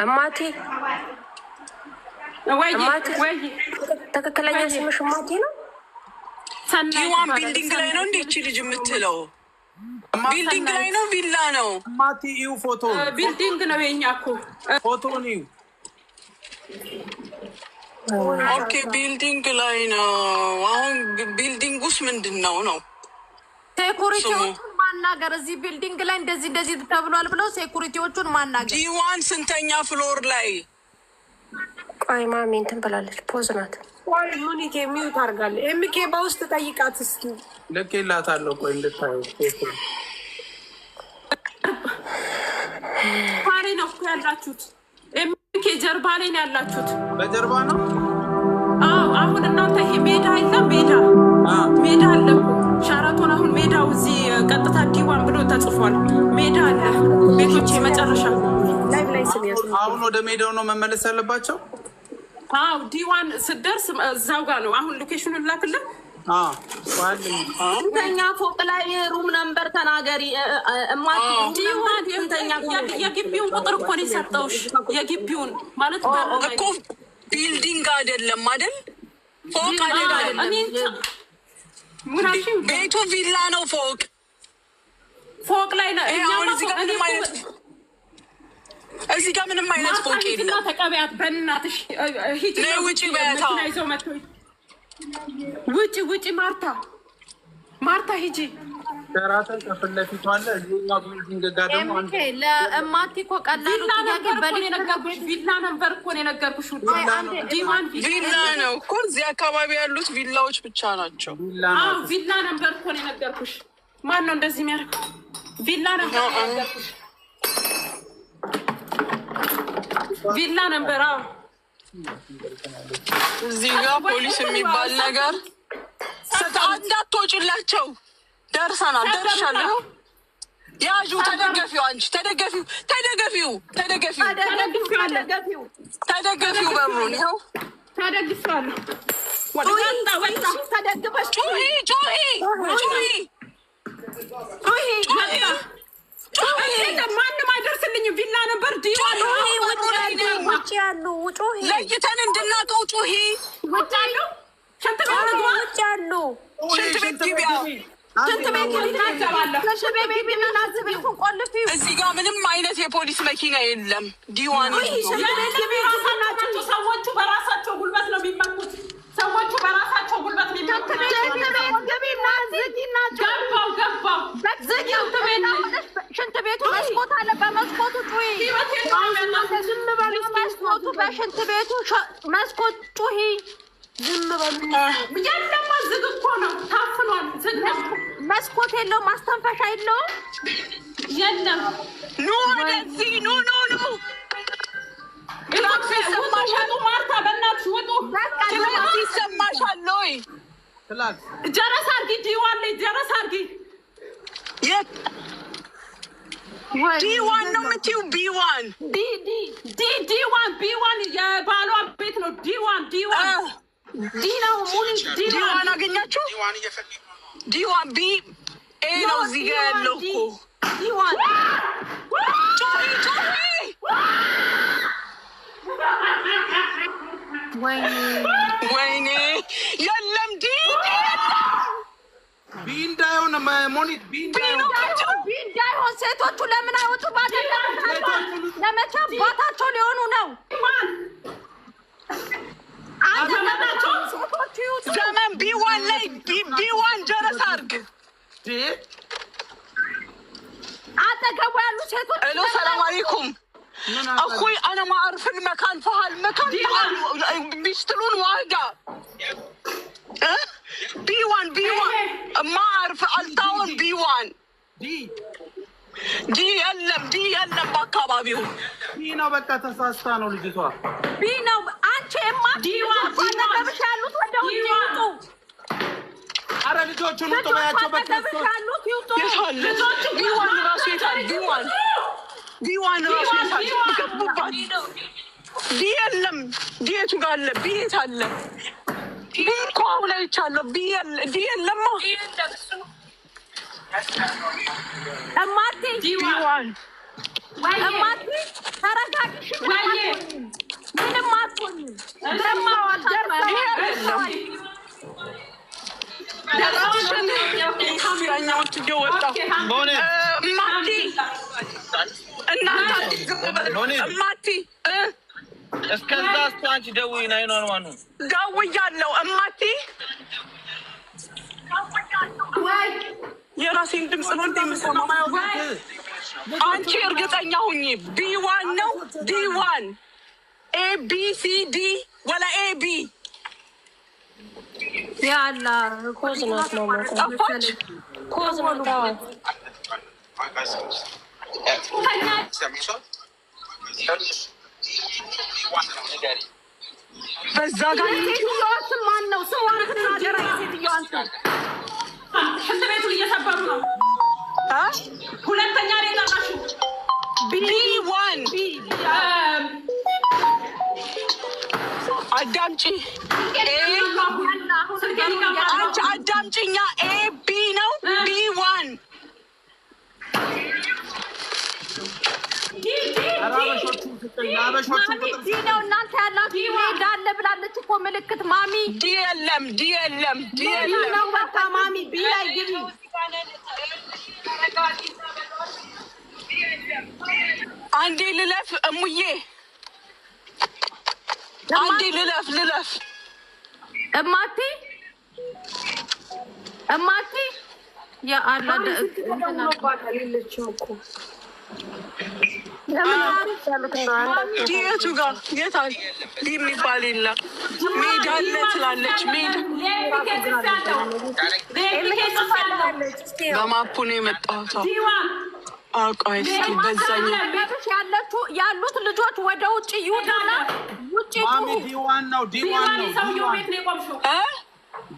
እማቴ እማቴ፣ ትክክለኛ ስምሽ እማቴ ነው? D1 building ላይ ነው እንዴ እቺ ልጅ የምትለው? Building ላይ ነው ቪላ ነው? እማቴ እዩ ፎቶ Building ነው የኛ እኮ። ፎቶን እዩ። Okay, building ላይ ነው። አሁን building ውስጥ ምንድን ነው ነው? Security ዎቹን ማናገር፣ እዚህ building ላይ እንደዚህ እንደዚህ ተብሏል ብለው security ዎቹን ማናገር። D1 ስንተኛ floor ላይ? ቆይ ማሚ እንትን ብላለች፣ pause ናት። ቆይ ሙኒቴ mute አድርጋለች። ኤምኬ በውስጥ ጠይቃት እስኪ። ልኬላታለሁ። ቆይ እንድታዩ ፎቶ። ፓሪ ነው እኮ ያላችሁት። ኤምኬ ጀርባ ላይ ነው ያላችሁት። በጀርባ ነው። አዎ፣ አሁን እናንተ ይሄ ሜዳ የለም፣ ሜዳ ሜዳ አለ እኮ ሻራቶን። አሁን ሜዳው እዚህ ቀጥታ D1 ብሎ ተጽፏል። ሜዳ አለ፣ ቤቶች የመጨረሻ። Live ላይ ስም ያስ አሁን ወደ ሜዳው ነው መመለስ ያለባቸው። አዎ፣ D1 ስደርስ እዛው ጋር ነው። አሁን location ኑን ላክልን። ስንተኛ ፎቅ ላይ? Room number ተናገሪ እማቴ። D1 የግቢውን ቁጥር እኮ ነው የሰጠውሽ። የግቢውን ማለት በር ላይ። እኮ building አይደለም አይደል? ፎቅ አይደለም። እኔ እንጃ። ሙናሺ። ቤቱ ቪላ ነው ፎቅ? ፎቅ ላይ ነው። ይሄ አሁን እዚህ ጋር ምንም አይነት ፎቅ ሂጂና የለም። ተቀበያት በእናትሽ ሂጂ። ነይ ውጪ በያታ። መኪና ይዘው መጥተው፣ ውጪ ውጪ፣ ማርታ ማርታ ሂጂ። ሸራተን ከፊት ለፊቱ አለ። እዚህኛው building ጋር ደግሞ አንድ ኤምኬ ለእማቴ እኮ ቀላሉ ቪላ ጥያቄ number እኮ ነው በሊፍት የነገርኩሽ። ቪላ number እኮ ነው የነገርኩሽ። D1 ቪላ ነው እኮ፣ እዚህ አካባቢ ያሉት ቪላዎች ብቻ ናቸው። ቪላ አዎ ነው። ቪላ number እኮ ነው የነገርኩሽ። ማን ነው እንደዚህ የሚያደርገው? ቪላ number ነው የነገርኩሽ። ቪላ number፣ አዎ። እዚህ ጋር ፖሊስ የሚባል ነገር እንዳትወጪላቸው። ደርሰናል፣ ደርሻለሁ። ያዡ፣ ተደገፊው፣ አንቺ ተደገፊው፣ ተደገፊው፣ ተደገፊው፣ ተደግፌዋለሁ። ተደገፊው በሩን ይኸው። ተደግፌዋለሁ። ወጣ ወጣ። ተደግፈሽ ጩሂ፣ ጩሂ፣ ጩሂ፣ ጩሂ፣ ጩሂ። ማንም አይደርስልኝም። ቪላ number D1። ውጭ ያሉ ውጩ። ለይተን እንድናውቀው ጩሂ። ውጭ አሉ። ሽንት ቤት ልግባ። ውጭ ያሉ። ሽንት ቤት ግቢያ። ሽንት ቤት ይናገባለሁ። ሽንት ቤት ግቢና ዝጊው፣ ቆልፊው። እዚህ ጋር ምንም አይነት የፖሊስ መኪና የለም። D1 ናቸው። ሰዎቹ በራሳቸው ጉልበት ነው የሚመኩት። ሰዎቹ በራሳቸው ጉልበት ነው የሚመኩት። ሽንት ቤት ግቢና ዝጊና ገባው ገባው። ዝጊው። ሽንት ቤቱ መስኮት አለ። በመስኮቱ ጩሂ። በመስኮቱ፣ በሽንት ቤቱ መስኮት ጩሂ። ዝም በሉ። የለማ፣ ዝግ እኮ ነው፣ ታፍኗል። ዝግ ነው። መስኮት የለውም፣ ማስተንፈሻ የለውም። የለም። ኑ ወደዚህ፣ ኑ ኑ ኑ። ክላክስ ይሰማሻል? ውጡ ማርታ፣ በእናትሽ ውጡ። ክላክስ ይሰማሻል ወይ? ክላክስ። ጀረስ አርጊ፣ D1 ላይ ጀረስ አርጊ። የት D1 ነው የምትይው? B1? D D D D1። B1 የባሏ ቤት ነው። D1 D1 D ነው ሙሉ። D1 አገኛችሁ? D1 B A ነው እዚህ ጋ ያለው እኮ። D1። ጩሂ ጩሂ። ወይኔ፣ የለም፣ D D የለም። B እንዳይሆን ሞኒት፣ B B እንዳይሆን። ነው የምትይው? B እንዳይሆን ሴቶቹ ለምን አይወጡ? ለመቼ አባታቸው ሊሆኑ ነው? አንተ ሴቶቹ ይውጡ። ዘመን B1 ላይ B1 ጀረስ አርግ። አጠገቡ ያሉ ሴቶች الو، السلام عليكم اخوي، انا ما اعرف المكان، فهالمكان تعال، بيشترون واحدة B 1 B 1 ما اعرف التاون B 1. D. D የለም፣ D የለም በአካባቢው። B ነው በቃ፣ ተሳስታ ነው ልጅቷ። B ነው። አንቺ ማ D1 አጠገብሽ ያሉት ወደ ውጭ ይውጡ። አረ ልጆቹን ውጡ ልጆቹ በያቸው አጠገብሽ በክርስቶስ። ያሉት ይውጡ። የት አለ B 1 ራሱ? የት አለ B 1? B 1 ራሱ የት አለ? ገቡባት። D የለም። D የቱ ጋር አለ? B የት አለ? B እኮ አሁን አይቻለሁ። B D የለማ። እማቴ B 1 እማቴ ተረጋጊ። ወጣሁ። እማቲ እናንተ እማቲ እስከዛ እስኪ አንቺ ደውዪ 911 ደውያለሁ። እማቲ የራሴን ድምፅ ነው እንደ የምሰማው። አንቺ እርግጠኛ ሁኚ። B1 ነው D1 A B C D ወላ A B ያላ pause ናት ነው ጠፋች። pause ናት። አዎ በዛ ጋር የሴትዮዋ ስም ማን ነው? ስሟን ትናገራ። የሴትዮዋን ስም ሽንት ቤቱን እየሰበሩ ነው። ሁለተኛ ላይ ጠራሽው። B1 አዳምጪ፣ አንቺ አዳምጪኛ። A B ነው B1 D ነው እናንተ ያላችሁ ሜዳ አለ ብላለች እኮ ምልክት ማሚ። D የለም፣ D የለም፣ D የለም ነው በቃ ማሚ B ላይ ግቢ። አንዴ ልለፍ እሙዬ፣ አንዴ ልለፍ ልለፍ። እማቲ እማቲ ያአላ የለችም እኮ D የቱ ጋር የት አለ? D የሚባል የለም። ሜዳ አለ ትላለች። ሜዳ በ map ኡ ነው የመጣሁት። ቆይ እስኪ በዛኛው ያለችው ያሉት ልጆች ወደ ውጭ ይውጡና ውጭ ማሚ D1 ነው D1 ነው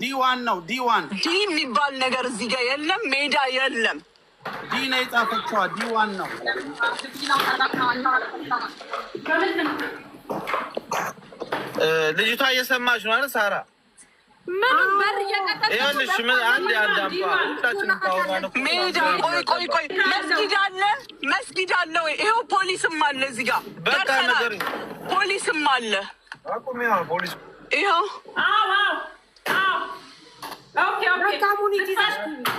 D1 ነው D1 D የሚባል ነገር እዚህ ጋር የለም። ሜዳ የለም። D ነው የጻፈችዋ። D1 ነው። ልጅቷ እየሰማች ነው አይደል? ሳራ ምንም በር እየቀጠቀጡ ይኸውልሽ፣ ምን አንድ አንድ አምባ ሁላችንም ካወራን እኮ ሜዳ ቆይ ቆይ ቆይ፣ መስጊድ አለ መስጊድ አለ ወይ? ይኸው ፖሊስም አለ እዚህ ጋር በቃ ደርሰናል። ነገር ፖሊስም አለ ይኸው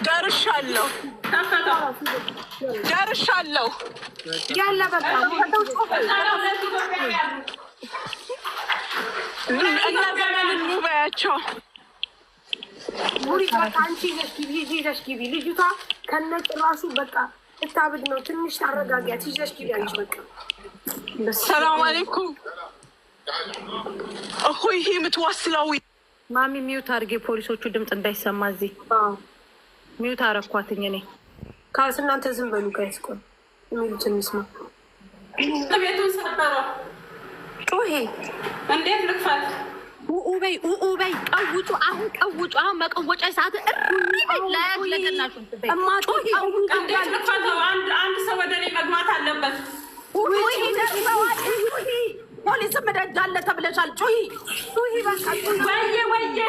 ደርሻለሁ ደርሻለሁ። ያለ በቃ እነ ዘመን በያቸው ሙሪት በቃ አንቺ ይዘሽ ግቢ፣ ይዘሽ ግቢ። ልጅቷ ከነጭራሹ በቃ ልታብድ ነው። ትንሽ ታረጋጊያት። ይዘሽ ግቢ አንቺ በቃ። ሰላም አለይኩም እኮ ይሄ የምትዋስለው ማሚ mute አድርጌ ፖሊሶቹ ድምፅ እንዳይሰማ እዚህ mute አረኳትኝ እኔ። ካስ እናንተ ዝም በሉ guys፣ ቆይ የሚሉትን እንስማ። ቤቱን ሰበረው። ጩሂ እንዴት ልክፈት? ኡኡ በይ ኡኡ በይ ቀውጩ፣ አሁን ቀውጩ፣ አሁን መቀወጫ ሰዓት እሪ በይ። ላያት ለቀናሹ እማጩ እንዴት ልክፈተው? አንድ ሰው ወደ እኔ መግባት አለበት። ጩሂ ደርሰዋል። ጩሂ ፖሊስም ደጅ አለ ተብለሻል። ጩሂ ጩሂ በቃ ጩሂ ወየ ወየ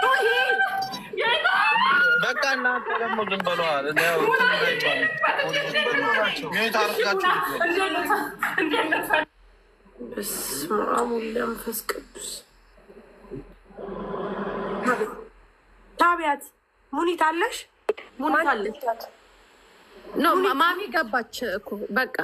ጩሂ በቃ እናንተ ደግሞ ዝም በለዋል። mute አድርጋችሁ እንዴት ልክፈት? በስመ አብ ወወልድ ወመንፈስ ቅዱስ። ታቢያት ሙኒት አለሽ? ሙኒት አለች። no ማሚ ገባች እኮ በቃ።